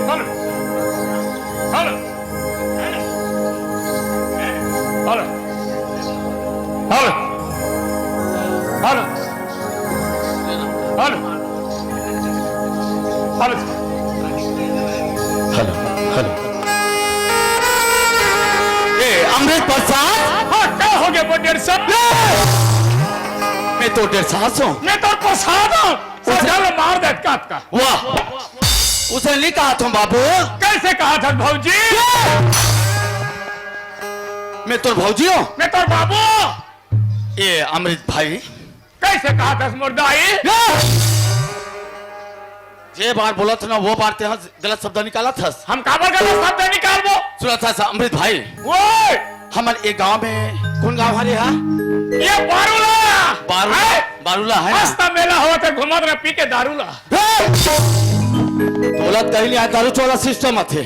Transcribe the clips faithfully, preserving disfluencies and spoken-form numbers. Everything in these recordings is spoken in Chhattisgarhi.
Hello, hello, hello, hello. Hello, hello. ए, अमृत प्रसाद? हाँ, का हो गया, बटेर साहब? ए! मैं तो डेढ़ साल से हूँ। मैं तो प्रसाद हूँ। उसे चल मार दे, काट का। वाह, उसे नहीं कहा था बाबू। कैसे कहा था भौजी? मैं तो भौजी हूँ। मैं तो बाबू। ए अमृत भाई। कैसे कहा था मोर दाई? जे बार बोलत हस ना, वो बार ते गलत शब्द निकालत हस। हम काबर गलत शब्द निकालबो? सुनत हस अमृत भाई। ओए! हमर ए गांव में कौन गांव हरे हा? ये बारूला। बारूला, हैं? बारूला है ना? मस्त मेला होवत हे, घूमत रह पी के दारूला। ए! बोलत कहीं नहीं आय, दारू चोला सिस्टम अथे,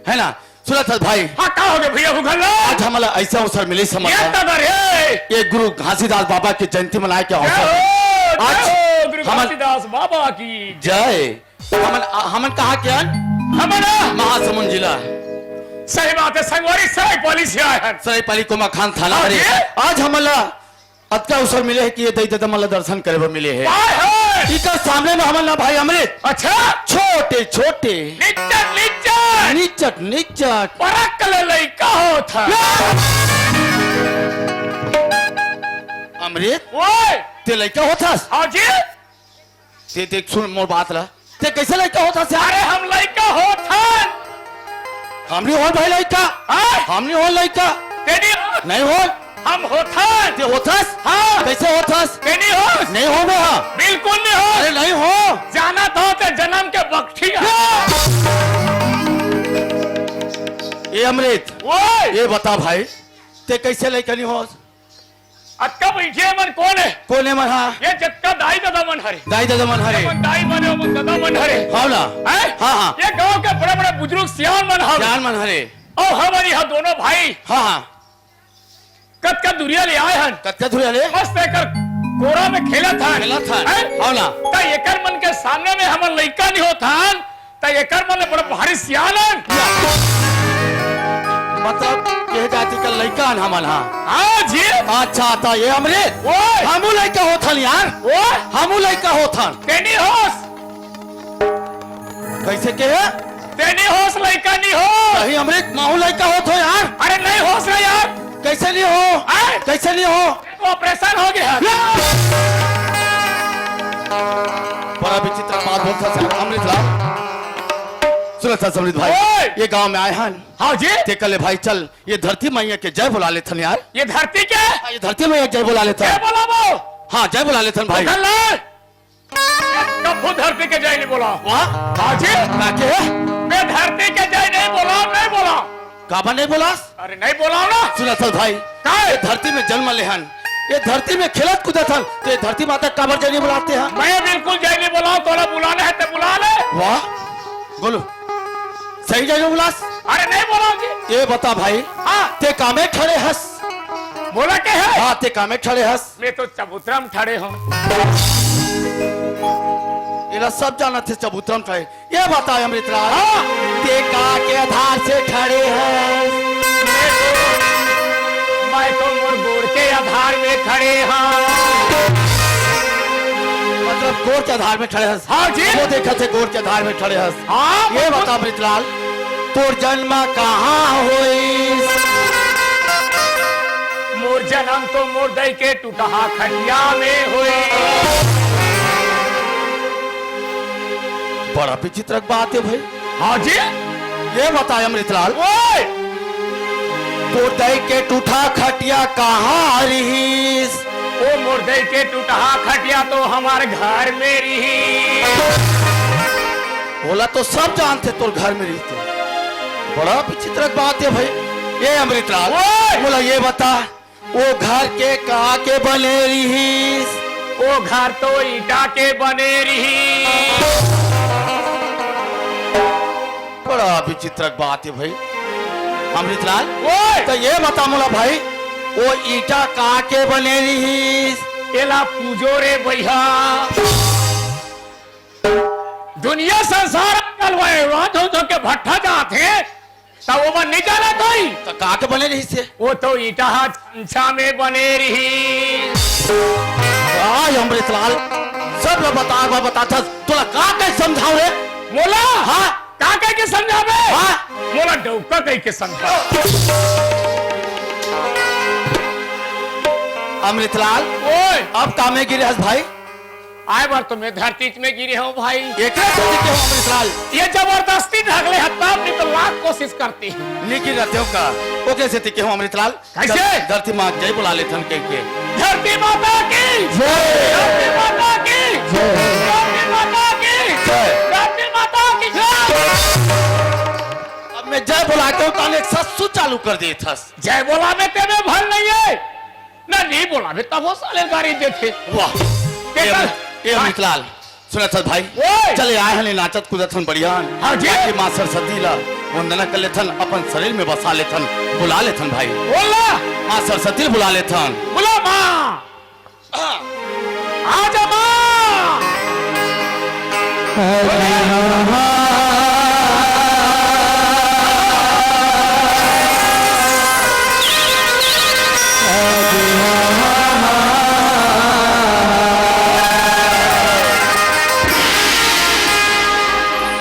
है ना? सुनत हस भाई। हाँ, का हो गया भैया, हुखल ला? आज हमला ऐसा अवसर मिलिस हमला। ये तदर हे। ये गुरु घासीदास बाबा के जयंती मनाए के अवसर। जय हो, आज जय हो, गुरु हमन घासीदास बाबा की। जय। हमन, हमन कहाँ के हन? हमन महासमुंद जिला। सही बात हे, संगवारी, सरायपाली से आए हन। सरायपाली कोमाखान थाना हाँ हरे। जी। आज हमला अतका अवसर मिले हे कि ये दई ददा मन ला दर्शन करे बर मिले हे। काय हे? इकर सामने में हमन ला भाई अमृत। अच्छा। छोटे छोटे। निच्चट निच्चट। निच्चट निच्चट। परक ले लइका होत हे। अमृत। ओए। ते लइका होत हस? हाँ जी। ते देख, सुन मोर बात ला। ते कैसे लइका होत हस यार? अरे हम लइका होत हन। हम नहीं होन भाई लइका। हाँ? हम नहीं होन लइका। ते नहीं होन? नहीं होन। हम होथन। ते होथस? हाँ। कइसे होथस? ते नहीं होस? नहीं हो मैं, हाँ। बिल्कुल नहीं होस। अरे नहीं हो। जानत हो ते जनम के बकठिया। ए अमृत, ओए। ए बता भाई, ते कइसे लइका नहीं होस? अतका बइठे मन कोन हे? कोन हे मन, हाँ? ये जतका दाई ददा मन हरे। दाई ददा मन हरे। ये मन दाई मन हे, वो मन ददा मन हरे। हव ना? हैं? हाँ, हाँ। ये गांव के बड़े-बड़े बुजुर्ग सियान मन हवे। सियान मन हरे। अउ हमन इहाँ दोनों भाई। हाँ, हाँ। कतका दुरिया ले आए हन। कतका दुरिया ले? मस्त एकर कोरा में खेलत हन। खेलत हन। हैं? हव ना? त एकर मन के सामने में हमन लइका नहीं होत हन, त एकर मन ले बड़ा भारी सियान हन। मतलब, ये जाति का लइका हन हमन, हाँ। हाँ जी। अच्छा, त ये हमरे, ओए। हमू लइका होत हन यार। ओए। हमू लइका होत हन। ते नहीं होस। कइसे के? ते नहीं होस, लइका नहीं हो। कहीं अमृत महू लइका होत हो यार? अरे नहीं होस ना यार। कइसे नहीं हो? आय? कइसे नहीं हो? ऑपरेशन हो गया। बड़ा विचित्र बात बोलता सर अमृत लाल। सुनत हस अमृत भाई, ओए! ये गांव में आए हन। हाँ जी। ते कहले भाई चल, ये धरती मैया के जय बोला लेथन यार। ये धरती के? हाँ, ये धरती मैया के जय बोला लेथन। जय बोलाबो। हाँ, जय बोला लेथन भाई। उधर ले। कभू धरती के जय नहीं बोला। वाह। हाँ जी। का के? मैं धरती के जय नहीं बोला, नहीं बोला। काबर नहीं बोलास? अरे नहीं बोला ना। सुनत हस भाई, का? ये धरती में जन्म ले हन, ये धरती में खेलत कूदत हन, त ये धरती माता काबर जय नहीं बोलाते हैं? मैं बिल्कुल जय नहीं बोला, तोला बुलाना है ते बुला ले। वाह, बोलो, सही जय नहीं बोलास? अरे नहीं बोला जी। ये बता भाई, हाँ। ते कामे ठड़े हस? बोला के है? हाँ, ते कामे ठड़े हस? मैं तो चबूतरा में ठड़े हूँ। एला सब जानत हे चबूतरा में ठड़े। ये बता अमृतलाल, हाँ। ते का के आधार से ठड़े हस? मैं तो, मैं तो मोर गोड़ के आधार में ठड़े हूँ। मतलब गोड़ के आधार में ठड़े हस? हाँ जी। वो देखत हे गोड़ के आधार में ठड़े हस। हाँ, ये बिल्कुल। बता अमृतलाल, तोर जन्म कहाँ होइस? मोर जन्म तो मोर दई के टुटहा खटिया में होइस। बड़ा विचित्र बात है भाई। हाँ जी। ये बताए अमृतलाल, ओए! तोर दई के टुटहा खटिया कहाँ रिहिस? ओ मोर दई के टुटहा खटिया तो हमार घर में रिहिस। ओला तो सब जानथे तोर घर में रिहिस। बड़ा विचित्र बात है भाई। ये अमृतलाल, ओए! मोला ये बता, ओ घर के का के बने रिहिस? ओ घर तो ईटा के बने रिहिस। बड़ा विचित्र बात है भाई। अमृतलाल, ओए! तो ये बता मोला भाई, ओ ईटा का के बने रिहिस? एला पूजो रे भैया। दुनिया संसार कलवाए, वहाँ धो धो के भट्ठा जात हे, त ओमन नइ जानत होई। त का के बने रिहिस हे? वो तो ईटा ह छमछा में बने रिहिस। वाह अमृतलाल, सब ल बता, बा-, बताथस, तोला का के समझाव रे? मोला? हाँ। का कह के समझाबे? हाँ। मोला डौका कह के समझा। अमृतलाल, ओए। अब का में गिरे हस भाई? आए बार तो मैं धरती में गिरे हूँ भाई। एकरे सेती के हो अमृतलाल? ये जबरदस्ती ढकले हत्ता अपनी तो लाख कोशिश करती। लेकिन रत्यो का, ओकरे सेती के हो अमृतलाल? कैसे? धर-, धरती माँ जय बुला लेथन कह के। धरती माता की जय। धरती माता की जय। धरती माता की जय। धरती माता की जय। अब मैं जय बुला के उताने एक सत्सु चालू कर देथस। जय बोला में तेरे भल नहीं है। ना नहीं बोला बे, तब वो साले गारी देथे। वाह। ये, देखा? ये हाँ। अमृतलाल, सुनत हस भाई? ओए। चले आए हन, नाचत कूदत हन बढ़िया। हाँ जी। ताकि माँ सरस्वती ला वंदना कर लेथन, अपन शरीर में बसा लेथन, बुला लेथन भाई। बोला। माँ सरस्वती बुला लेथन। बोला माँ। आजा माँ।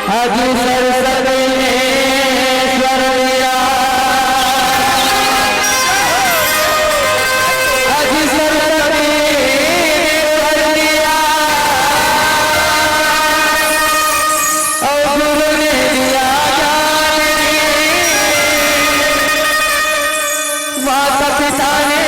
आज सरस्वती ने स्वर दिया, आज सरस्वती ने स्वर दिया, और गुरु ने दिया ज्ञान। माता पिता ने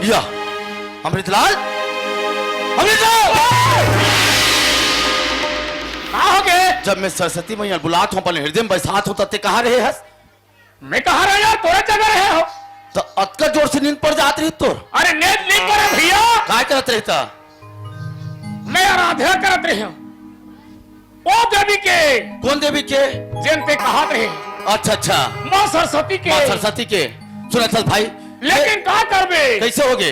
या, अमृतलाल, अमृतलाल! का हो गे? जब मैं सरस्वती मैया ल बुलात हंव, अपन हृदय म बइसात हंव, त तें कहां रहे हस? मैं कहां रहेंव यार, तोरे जगह रहे हंव। त अतका जोर से नींद पड़ जात रहिस तोर? अरे नींद नइ पड़े भइया। काय करत रहे त? मैं आराधना करत रहेंव। ओ देवी के। कोन देवी के? जेन तें कहत रहे। अच्छा, अच्छा। माँ सरस्वती के। माँ सरस्वती के। सुनत हस भाई। लेकिन का करबे? कइसे होगे?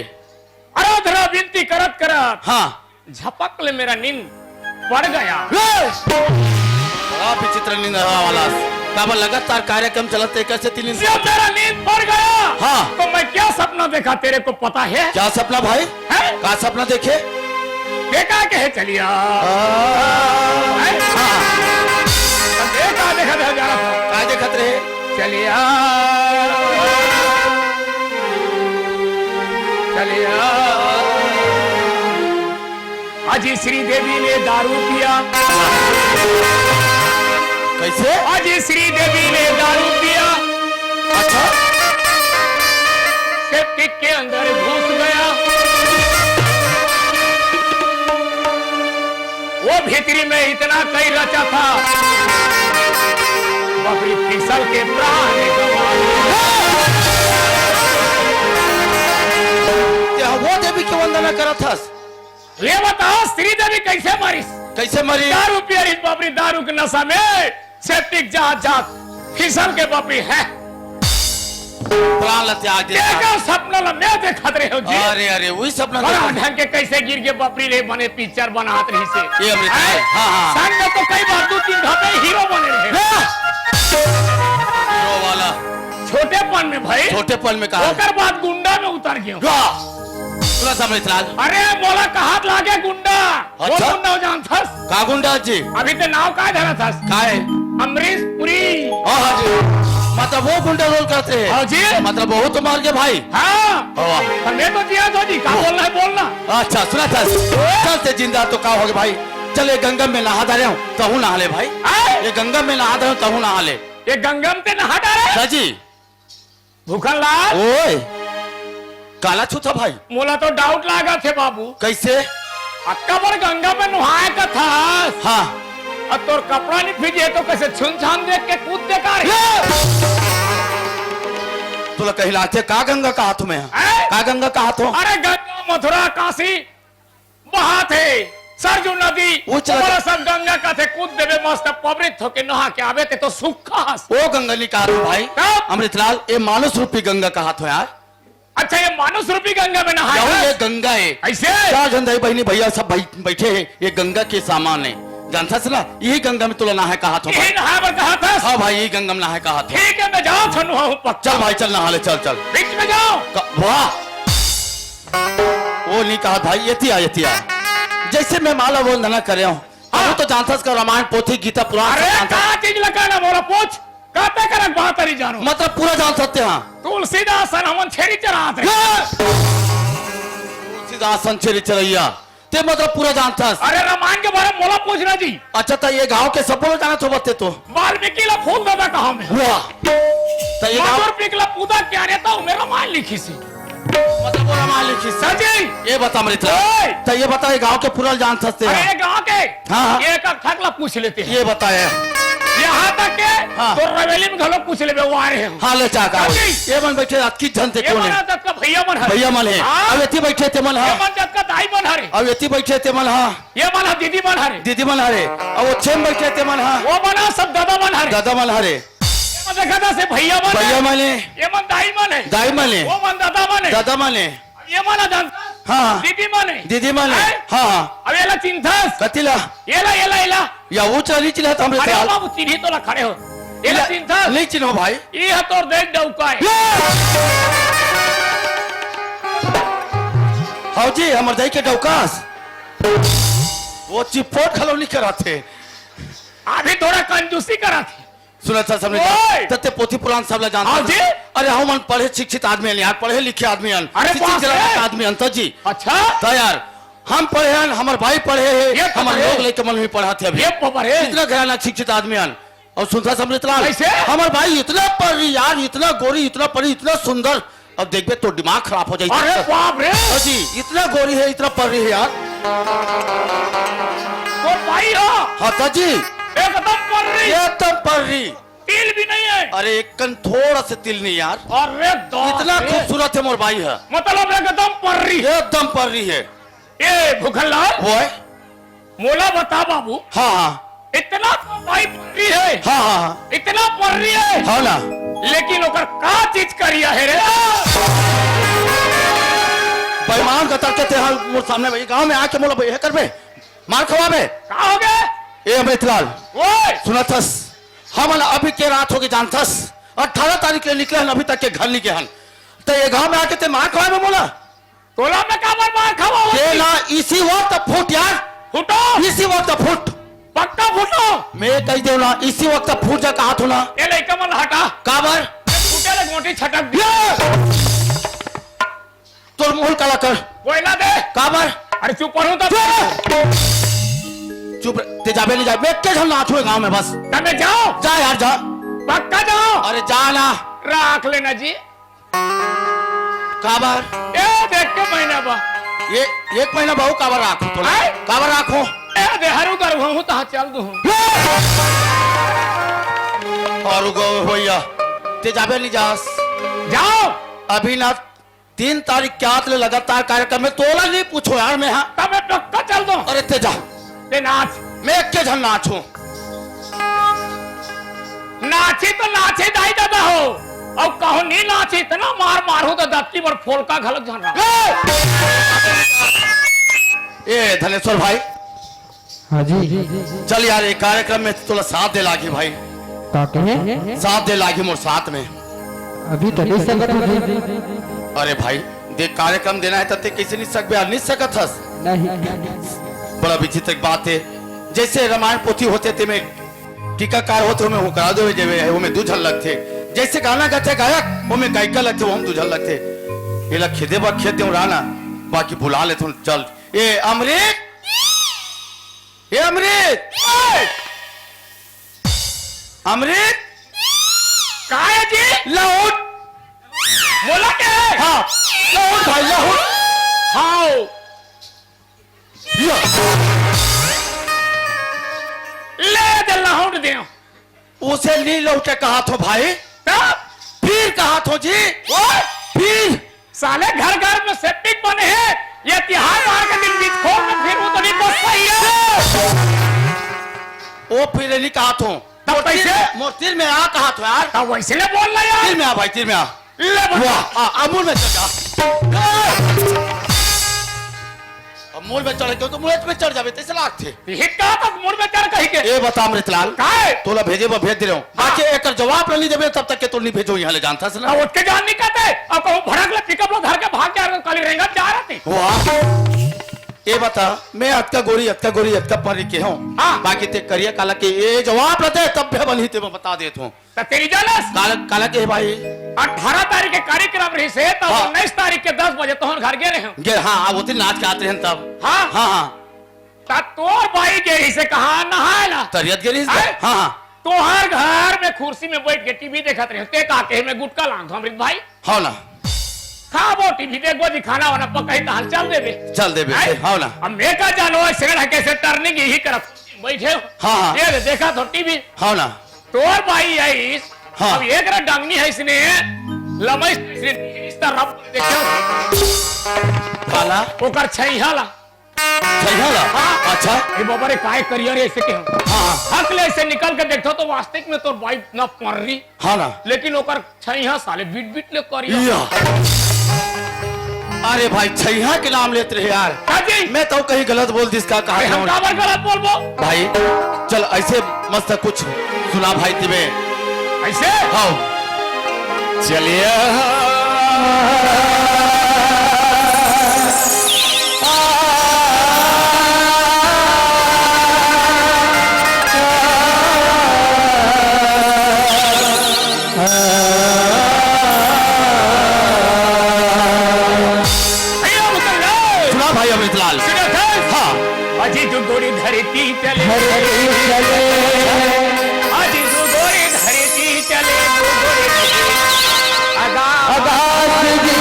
आराधना विनती करत करत हाँ। झपक ले मेरा नींद पड़ गया। ए! बड़ा विचित्र नींद हरा वाला। काबर लगातार कार्यक्रम चलत हे, कइसे तीन दिन से? जब मेरा नींद पड़ गया, हाँ। तो मैं क्या सपना देखा, तेरे को पता है? क्या सपना भाई? हैं? का सपना देखे? देखा के है चलिया। आ। हैं? हाँ। तो देखा, देखा, देखा जा रहा था। का देखत रहे? चलिया। चलिया। आज श्रीदेवी ने दारू पिया। कइसे? आज श्रीदेवी ने दारू पिया। अच्छा। सेप्टिक के अंदर घुस गया। वो भीतरी में इतना कई रचा था, बकरी फिसल के प्राण गंवा दिया। तें वो देवी के वंदना करत हस? ये बताओ, श्रीदेवी कइसे मरिस? कइसे मरिस? दारू पिया रहिस बाप रे, दारू के नशा में सेप्टिक जात जात फिसल के बाप रे है। प्राण ला त्याग दे। देखा सपना ला मैं देखत रहेंव जी। अरे, अरे, वही सपना बड़ा देखा। ढंग के कइसे गिर के बाप रे ले बने पिक्चर बनात रहिस हे। ये अमृत हैं? है। हाँ, हाँ। संग में तो कई बार दू तीन घाटे हीरो बने रहे। हाँ। हीरो वाला। छोटेपन में भाई। छोटेपन में कहा। ओकर बाद गुंडा में उतर गेंव। वाह। सुनत हस अमृतलाल। अरे मोला कहत लागे गुंडा। वो अच्छा। गुंडा हो जानत हस? का गुंडा जी? अभी तें नाव का धरत हस? का हे? अमरीश पुरी। हाँ, हाँ जी। मतलब वो गुंडा रोल करत हे? हाँ जी। मतलब बहुत मार के भाई। हाँ। वाह। पर मैं तो जिया तो जी, का बोलना है बोलना। अच्छा, सुनत हस। चल तें जिंदा तो का होगे भाई? चल ये गंगा में नहा डारेंव, तहूं नहा ले भाई। आए? ये गंगा में नहा डारेंव, तहूं नहा ले। ये गंगा में तें नहा डारे? हाँ जी। भूखनलाल। ओए, काला छूथस भाई? मोला तो डाउट लागत हे बाबू। कइसे? अतका बड़ गंगा में नहाय कथस। हाँ। अब तोर कपड़ा नइ भीजे तो कइसे छुन छान देख के कूद दे का रे? ये! तोला कहीं लागथे का गंगा कहत हंव मैं? हैं? का गंगा कहत हंव? अरे गंगा, मथुरा, काशी, बहत हे, सरजू नदी, वो चला ओला जा। सब गंगा कथे, कूद देबे मस्त, पवित्र होके नहा के आबे, तें तो सुक्खा हस। वो गंगा नइ कहत हंव भाई। तब? अमृतलाल, ये मानुष रूपी गंगा कहत हंव यार। अच्छा, ये मानुष रूपी गंगा में नहाय यहू हस? ये गंगा हे। अइसे? चार झन दाई बहिनी भइया सब भाई बइठे हे, ये गंगा के समान हे। जानत हस ना, यही गंगा में तोला नहाय कहत हंव भाई। यही नहाय बर कहत हस? हाँ भाई, यही गंगा में नहाय कहत हंव। ठीक हे, मैं जात हंव, नहाहूं पक्का। चल भाई, चल नहा ले, चल, चल। बीच में जांव। क-, वाह। वो नइ कहत भाई, एती आ, एती आ। जइसे मैं माला वंदना करे हंव, हाँ। तहूं तो जानत हस का रामायण, पोथी, गीता, पुराण अरे, सब जानत हस। का चीज लगा ना मोला पूछ, का तें करक बात नइ जानव। मतलब पूरा जानत हस तें, हाँ। तुलसीदास असन हमन छेरी चरात रहेन। ये! तुलसीदास असन छेरी चरइया। तें मतलब पूरा जानत हस। अरे रामायण के बारे में मोला पूछना जी। अच्छा, त ये गांव के सबो ला जानत होबे तें तो। वाल्मीकि ला फूल दादा कहां में। वाह। त ये गांव मधुर पिक ला पूदा क्या रे, त वो में रामायण लिखिस हे। मतलब वो रामायण लिखिस हे। सर जी। ये बता अमृत। ओए। त ये बता, ये गांव के पूरा जानत हस तें। अरे ये गांव के। हाँ, हाँ। ये एक ठक ला पूछ लेते हैं। ये बताया। यहां तक के हाँ। तो रवेली में घलो पूछ लेबे, वो आ रहे हो। हाँ, ले जा, का हाँ जी। ये मन बइठे, अतकी झन तें ये कोन हे? मन जतका भइया मन हरे। भइया मन हे। हाँ। अब एती बइठे तेमन हा। ये मन जतका दाई मन हरे। अब एती बइठे तेमन हा। ये मन हा दीदी मन हरे। दीदी मन हरे। अब वो छेम बइठे तेमन हा। वो मन हा सब दादा मन हरे। दादा मन हरे। ये मन देखा था से भइया मन भइया हे। मन हे। ये मन दाई मन हे। दाई मन हे। वो मन दादा मन हे। दादा मन हे। अब ये मन हा जानत हस? हाँ। दीदी मन हे। दीदी मन हे। हैं? हाँ, हाँ। अब एला चिन्हत हस? कति ला? एला, एला, एला। या वो चला नइ चिन्हत हस हमरे अरे साल। बाबू, चिन्ही तो ला खड़े हो। एला ले, चिन्हत हस? नइ चिन्हों भाई। ये हा तोर देख डौका हे। ये! हव जी, हमर दाई के डौका हस। वो चिपोट घलो नइ करत हे। अभी थोड़ा कंजूसी करत हे। सुनत हस हमरे ओए! त तें पोथी पुराण सब ला जानत हस। हाँ जी। अरे हमन पढ़े शिक्षित आदमी हन यार, पढ़े लिखे आदमी हन, अरे शिक्षित बाप रे! घराना के आदमी हन त जी। अच्छा। त यार, हम पढ़े हन, हमर बाई पढ़े हे, ये तो हमर पढ़े। लोग लइका मन भी पढ़त हे अभी। ये पढ़े। इतना घराना शिक्षित आदमी हन। अउ सुनत हस अमृतलाल, कइसे? हमर बाई इतना पढ़ी यार, इतना गोरी, इतना पढ़ी, इतना सुंदर, अब देखबे तो दिमाग खराब हो जाई। अरे बाप रे। हाँ जी, इतना गोरी है, इतना पर्री है यार। तोर बाई हो? हाँ सर जी। एकदम पर्री। एकदम पर्री। तिल भी नहीं है। अरे एक कन थोड़ा से तिल नहीं यार। अरे दास इतना रे। खूबसूरत है मोर बाई है। मतलब एकदम पर्री। एकदम पर्री है। ए भूखनलाल। वो है। मोला बता बाबू। हाँ हाँ। इतना तो भाई पर्री है। हाँ हाँ हाँ। इतना पर्री है। हाँ ना। लेकिन ओकर का चीज करिया है रे? बेईमान कतर के ते हा मोर सामने भाई गांव में आके मोला ये करबे, मार खवाबे। का हो गए? ए अमृतलाल। ओए। सुनथस, हमन अभी के रात होगे जानथस, अठारह तारीख ले निकले हन, अभी तक के घर नहीं के हन, तो ये गांव में आके ते मार खवाबे मोला। तोला मैं काबर मार खावा होती? तेला इसी वक्त फुट यार। फुटो। इसी वक्त फुट। पक्का फुटो। मैं कही देव ना, इसी वक्त फुट जा कहा थो ना। ये लइका मन हटा। काबर? फुटे ले गोटी छटक दी। ये! तोर मुंह काला कर। कोयला दे। काबर? अरे चुप रहूं तो। चुप रह। चुप रह। ते जाबे नहीं जाबे। मैं के झन नाचो गांव में बस। तबे जाओ। जा यार जा। पक्का जाओ। अरे जा ना। राख लेना जी। काबर? ए, देख के महीना बा। ये एक महीना बाहू काबर राखो तोला? आय? काबर राखो? ए, देहरू कर वहूं तहां चल दूं। और गो भैया, ते जाबे नहीं जास। जाओ। अभी ना तीन तारीख के आत ले लगातार कार्यक्रम में तोला नहीं पूछो यार मैं, हाँ। तब मैं पक्का चल दो। अरे ते जा। ते नाच। मैं एक के झन नाचूं। नाची तो नाची दाई दादा हो। और कहूं नहीं नाची इतना मार मारू तो दत्ती बर फोलका घलक झन रहा। ए, ए, धनेश्वर भाई। हाँ जी। चल यार, ये कार्यक्रम में तोला साथ दे लागी भाई। का कहे? साथ दे लागी मोर साथ में। अभी तो नहीं सकत हो जी। अरे भाई, देख कार्यक्रम देना है तब ते कैसे नहीं सकबे यार, नहीं सकत हस। नहीं। बड़ा विचित्र बात है, जैसे रामायण पोथी होते ते में टीकाकार होते, ओमे होकरा देवे जेवे है, ओमे दू झन लगथे। जैसे गाना गाथे गायक, ओमे गायिका लगथे, ओमे दू झन लगथे। एला खेदे बर खेद देव राना, बाकी बुला लेथन चल। ए अमृत, ए अमृत, ए! अमृत, का है जी? ला उठ। बोला क्या है? हाँ, ला उठ भाई, ला उठ। हाओ। या। ले दे, ला उठ दे। उसे नी लौटे कहा थो भाई। तब? फिर कहा थो जी। वो? फिर? साले घर घर में सेप्टिक बने हैं, ये तिहार बार के दिन बीज खोल में फिर वो तो नहीं बस सही है। ओ फिर नहीं कहा थो। तब मोर तीर कैसे? में, मोर तीर में आ कहा थो यार। तब वैसे ले बोल ना यार। तीर में आ भाई, तीर में आ। ले बता। वाह, आ, आ, मूल में चढ़ जा। अब मूल में चढ़ क्यों तो मूल में चढ़ जावे, तैसे लागथे। हित कहा तक मूल में चढ़ कही के। ए बता अमृतलाल, काहे? तोला भेजे बर भेज दे रहे हो। हाँ। बाकी एकर जवाब ल नहीं देबे तब तक के तो नहीं भेजो यहाँ ले जानता से ना। अब उठ के जान नहीं कहते। अब कहूँ भड़क ले पिकअप लो धर के भाग जा रहे, काली रेंगत जा रही। वाह। ए बता, मैं अतका गोरी, अतका गोरी, अतका परी के हूँ। हाँ। बाकी ते करिया काला के ए जवाब ल दे तब भी बनही ते मैं बता देत हूँ। त तेरी जानस? काला, काला के भाई? अठारह तारीख के कार्यक्रम रहिस हे, तब हाँ। उन्नीस तारीख के दस बजे तोहन घर गे रहे हो। गे, हाँ, अब उतनी नाच के आते हैं तब। हाँ। हाँ, हाँ। त तोर बाई गे रहिस हे कहाँ नहाए ला? तरियत गे रहिस हे? हैं? हाँ, हाँ। तोहर घर में कुर्सी में बैठ के टीवी देखत रहे, ते का कहे मैं गुटखा लान दो अमृत भाई? हाँ ना। खाबो टीवी देखबो जी, खाना वाना पकाई त हाल चल देबे। चल देबे, हैं? हाँ ना। अब मैं का जानो ऐसे ना कैसे टर्निंग यही करत बैठे हो। हाँ, हाँ। ये देखा तो टीवी। हाँ ना। तोर बाई आइस, हाँ। अब एक रा डंगनी है इसने, लमइस इसने, इस तरह देखो। काला? ओकर छैहा ला। छैहा ला? हाँ। अच्छा। ए बाबा रे, काय करिया रे, ऐसे के हम। हाँ, हाँ। हक ले ऐसे निकल के देखो तो वास्तविक में तोर बाई ना पर्री। हाँ ना। लेकिन ओकर छैहा साले बिट बिट ले करिया। या। अरे भाई, छैहा के नाम लेत रहे यार। हाँ जी। मैं तो कहीं गलत बोल दिस का कहा अरे, हम हूँ। काबर गलत बोलबो? भाई, चल ऐसे मस्त कुछ सुना भाई तिबे। ऐसे? हाँ। चलिया। भैया उतर जाओ। सुना भाई अमृतलाल। सुना था? हाँ। अजी जो गोरी धरती चले। धरती चले। अजी जो गोरी धरती चले, जो गोरी धरती। अदा आकाश जी।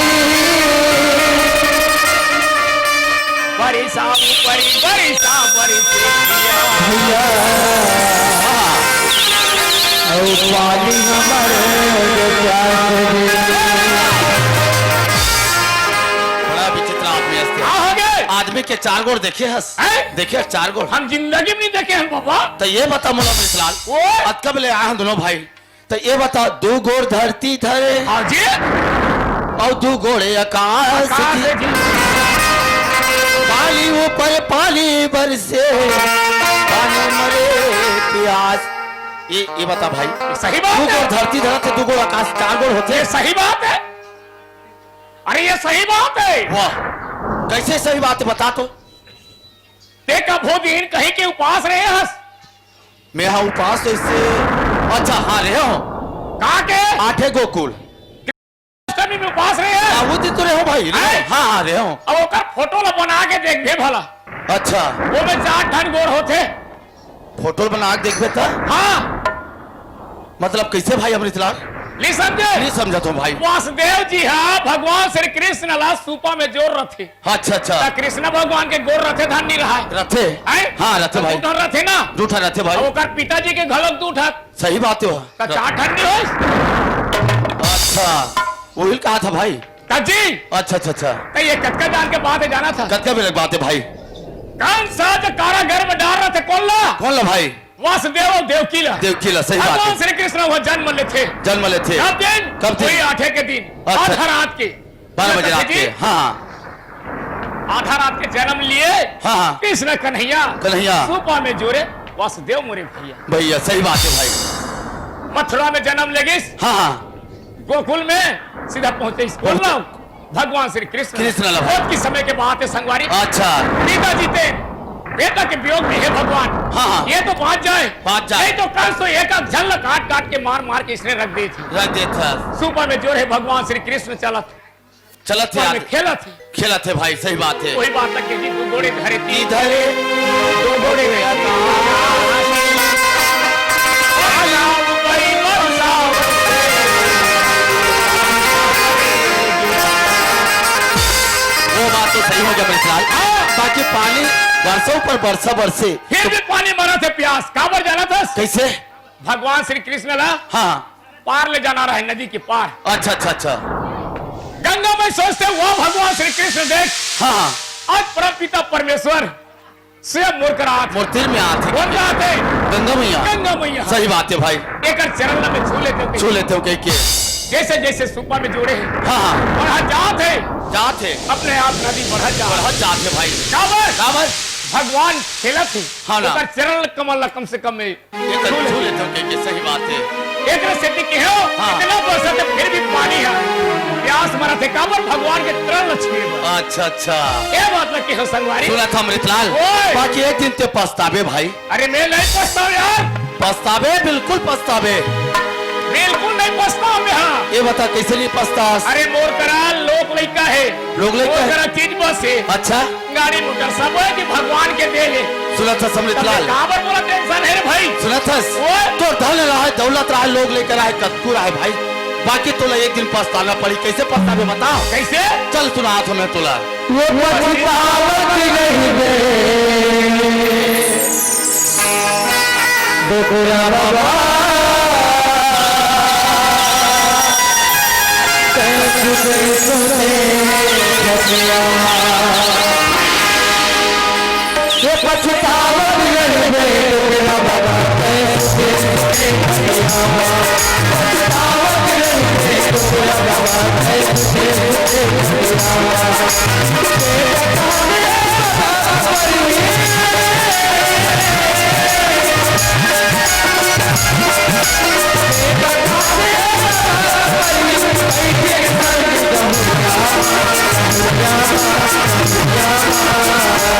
बरिसा ऊपरी, बरिसा, बरिसे भैया। अउ पानी हमर प्यास जी। बड़ा विचित्र आदमी हस ते। का हो गे? आदमी के चार गोड़ देखे हस? हैं? देखे हस चार गोड़? हम जिंदगी में नहीं देखे हन बाबा। त ये बता मोला मिथिलाल, ओ? अतका बेले आए हन दोनों भाई, त ये बता, दू गोड़ धरती धरे, हाँ जी। अउ दू गोड़ आकाश आकाश जी। जी। पानी ऊपर पानी बरसे, पानी मरे प्यास। ये, ये बता भाई, ये सही बात दू है। गोड़ धरती धरत हे, दू गोड़ आकाश, चार गोड़ होथे। ये सही बात है। अरे ये सही बात है। वाह, कैसे सही बात है बता तो। ते कभो दिन कहीं के उपास रहे हस? मैं हा उपास तो इससे, अच्छा, हाँ, रहे हो। कहाँ के? आठे गोकुल। अष्टमी में उपास रहे हस? हाँ, वो दिन तो रहे हो भाई, रहे हो। हैं? हाँ, हाँ, रहे हो। अब ओकर फोटो ला बना के देखबे भला। अच्छा। वो में चार ठन गोड़ होथे। फोटो ला बना के देखबे त? हाँ। मतलब कैसे भाई अमृतलाल? नहीं समझे? नहीं समझत हो भाई। वासुदेव जी हा भगवान श्री कृष्ण ला सूपा में जोर रथे। अच्छा, अच्छा। त कृष्ण भगवान के गोड़ रथे धन नहीं रहा। रथे? हैं? हाँ, रथे भाई। दू ठन रथे ना? दू ठन रथे भाई। अब ओकर पिताजी के घलोक दू ठन। सही बात है। त चार ठन नहीं होइस? अच्छा, वही कहा था भाई। त जी। अच्छा, अच्छा, अच्छा। त ये कतका जान के बात है, जाना था? कतका बेले के बात है भाई? कंस हा जो कारागार में डाल रहे थे, कौन ला? कौन ला भाई? वासुदेव अउ देवकी ला। देवकी ला, सही बात है। भगवान श्री कृष्ण वो जन्म लेथे। जन्म लेथे। कब दिन? कब दिन? वही आठे के दिन। अच्छा। आधा रात के। बारह बजे रात के, जी। हाँ। आधा रात के जन्म लिए। हाँ, हाँ। कृष्ण कन्हैया। कन्हैया। सूपा में जोरे वासुदेव मोरे भैया। भैया, सही बात है भाई। मथुरा में जन्म लेगिस। हाँ, हाँ। गोकुल में सीधा पहुंचे इस पहुंचे। बोल रहा हूँ। भगवान श्री कृष्ण। कृष्ण ला भाई। बहुत की समय के बात है संगवारी। अच्छा। पिताजी ते बेटा के वियोग में, हे भगवान, हाँ, हाँ। ये तो बाँच जाए। बाँच जाए। नहीं तो कंस तो एक आध झन ला काट काट के, मार मार के इसने रख दे थे। रख दे था। सूपा में जोर हे भगवान श्री कृष्ण चलत। चलत हे ऊपर में यार। खेलत हे। खेलत हे भाई, सही बात है। वही बात है कि जी, दू गोड़े धरे, तीन धरे, दू गोड़े में। वो बात तो सही हो गया मिथिलाल। हाँ। बाकी पानी बरसा ऊपर बरसा बरसे। फिर भी पानी मरत हे प्यास, काबर जानत हस? कैसे? भगवान श्री कृष्ण ला हाँ। पार ले जाना रहे, नदी के पार। अच्छा, अच्छा, अच्छा। गंगा में सोचते हुआ भगवान श्री कृष्ण देख, हाँ, हाँ। आज परम पिता परमेश्वर स्वयं मोर करा आत हे। मोर तीर में आत हे। कौन करा आत हे? गंगा मैया। गंगा मैया। सही बात है भाई। एकर चरण ला मैं छू लेते हूँ। छू लेते हूँ कह के। जैसे जैसे सूपा में जोड़े हे। हाँ, हाँ। बढ़त जात हे। जात हे। अपने आप नदी बढ़त जात हे। बढ़त जात हे भाई। काबर? काबर? भगवान खेलत हे। हाँ ना। ओकर चरण कमल ला कम से कम में ये तो छू लेते हो कह के, सही बात है। एकरे सेती कहेंव, हाँ। इतना बरसत हे फिर भी पानी हे। प्यास मरत हे काबर? भगवान के चरण ल छुए बर। अच्छा, अच्छा। ये बात ल कहेंव संगवारी। सुनत हस अमृतलाल, ओए। बाकी एक दिन ते पछताबे भाई। अरे मैं नहीं पछतावंव यार। पछताबे, बिल्कुल पछताबे। बिल्कुल नहीं पछतावंव मैं, हाँ। ये बता कैसे नहीं पछतास? अरे मोर करा लोग लइका हे। लोग लइका मोर हे? करा चीज बस हे। अच्छा। गाड़ी मोटर सब हे कि भगवान के दे हे। सुनत हस अमृतलाल? तब काबर मोला टेंशन हे रे भाई? सुनत हस? ओए! तोर धन रहे, दौलत रहे, लोग लइका रहे, कतकू रहे भाई, बाकी तोला एक दिन पछताना पड़ी। कैसे पछताबे बता? कैसे? चल सुनात हंव मैं तोला। वो पछतावत रहिबे। डोकरा बाबा, तैं सुधे सुधे भटिया। ये पछतावत रहिबे, डोकरा बाबा, तैं सुधे सुधे भटिया। पछतावत रहिबे, डोकरा बाबा, तैं सुधे सुधे भटिया।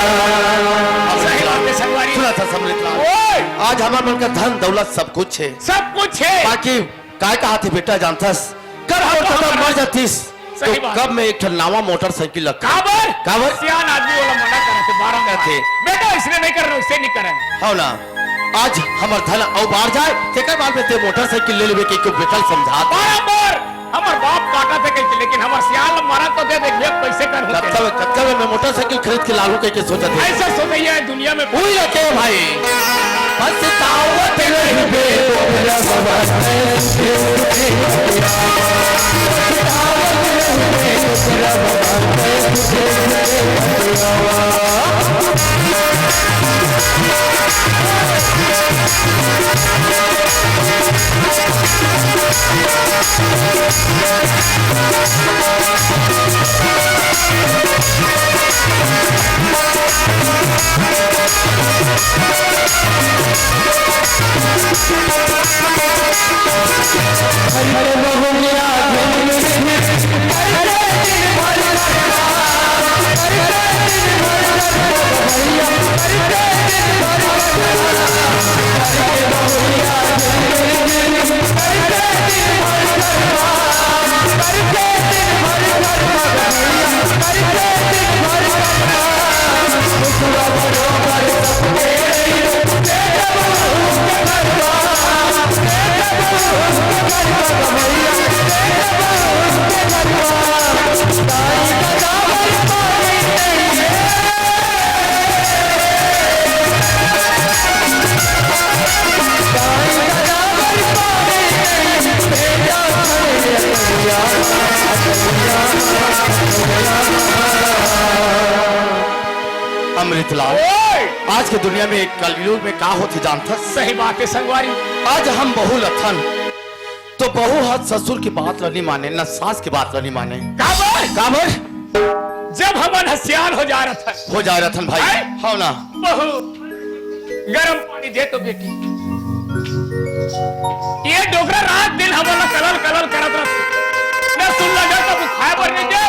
सही बात हे, संगवारी। सुनत हस अमृतलाल? ओए! आज हमर मन के धन दौलत सब कुछ हे। सब कुछ हे। बाकी काय कहाथे बेटा जानथस? कब हाँ, तोर दादा हाँ, मर जातिस, सही तो बात। कब मैं एक ठन नवा मोटरसाइकिल ला काबर? काबर? सियान आदमी वाला मना करथे बारंबार। कहथे। बेटा, इसने नहीं करना, उससे नहीं करना। हव ना, आज हमर धन अउ बाढ़ जाए, तेकर बाद में ते मोटरसाइकिल ले लेबे के, क्यों बेटा ल समझा। बारंबार। हमर बाप काटत हे कहिके, लेकिन हमर सियान ल मरन तो दे दे, ये कैसे कर होथे? कतका, कतका में मैं मोटरसाइकिल खरीद के लाहूं कहिके सोचत हे। ऐसा सोचइया हे दुनिया में। उही रखे भाई। पछतावत रहिबे तोरा बाबा। अमृतलाल, ओए! आज के दुनिया में, कलयुग में का होथे जानथस? सही बात हे संगवारी। आज हम बहू ल अथन, तो बहू ह ससुर के बात ल नी माने, न सास के बात ल नी माने। काबर? काबर? जब हमन ह सियान हो जाय रथन। हो जाय रथन भाई। हैं? हव ना। बहू, गरम पानी दे तो बेटी। ये डोकरा रात दिन हमन ला कलल कलल करत रथे। न सुन लगा कभू खाय बर नइ दे,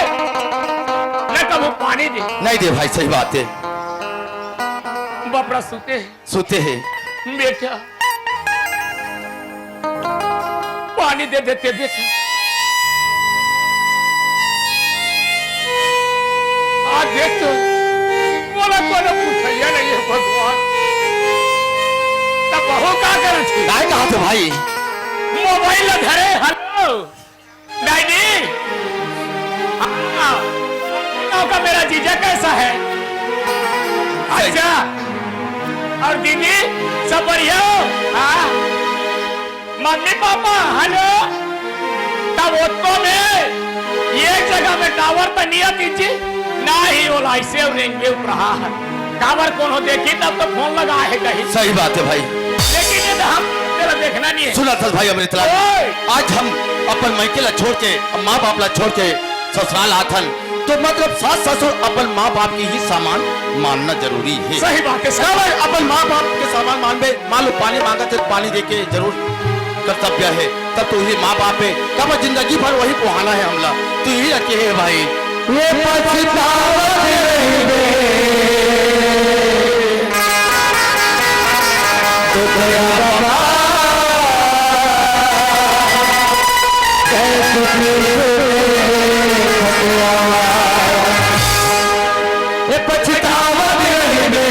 न कभू पानी दे। नइ दे भाई, सही बात हे। बपरा सुते हे। सुते हे। बेटा, पानी दे देते बेटा। आज देख तो, मोला कोनो पूछइया नइ हे भगवान। त बहू का करत हे? काय कहत हे भाई? मोबाइल ल धरे, हेलो। दाई जी, हाँ, गाँव का मेरा जीजा कैसा है? अच्छा, और दीदी, सब बढ़िया हो? हाँ, मम्मी पापा, हेलो, तब ओतको में एक जगह में टावर त नइ आतिस जी, ना ही ओला ऐसे रेंगे उपरहा है। काबर कोनो देखही तब तो फोन लगाय हे कही। सही बात हे भाई। लेकिन ये तो हम तेला देखना नइ हे। सुनथस भाई अमृतलाल, ओए! आज हम अपन मइके ला छोड़ के, माँ बाप ला छोड़ के ससुराल आथन, तो मतलब सास ससुर अपन माँ बाप के ही सामान मानना जरूरी हे। सही बात हे, सही। काबर अपन माँ बाप के सामान मानबे, मान लो पानी मांगत हे, पानी दे के जरूर कर्तव्य हे, तब तो उही माँ बाप हे, काबर जिंदगी भर वही पोहाना हे हमला, तो इही रखे हे भाई। ये पछतावत रहिबे। तो दया बाबा, कैसे फिर ये पछतावत रहिबे।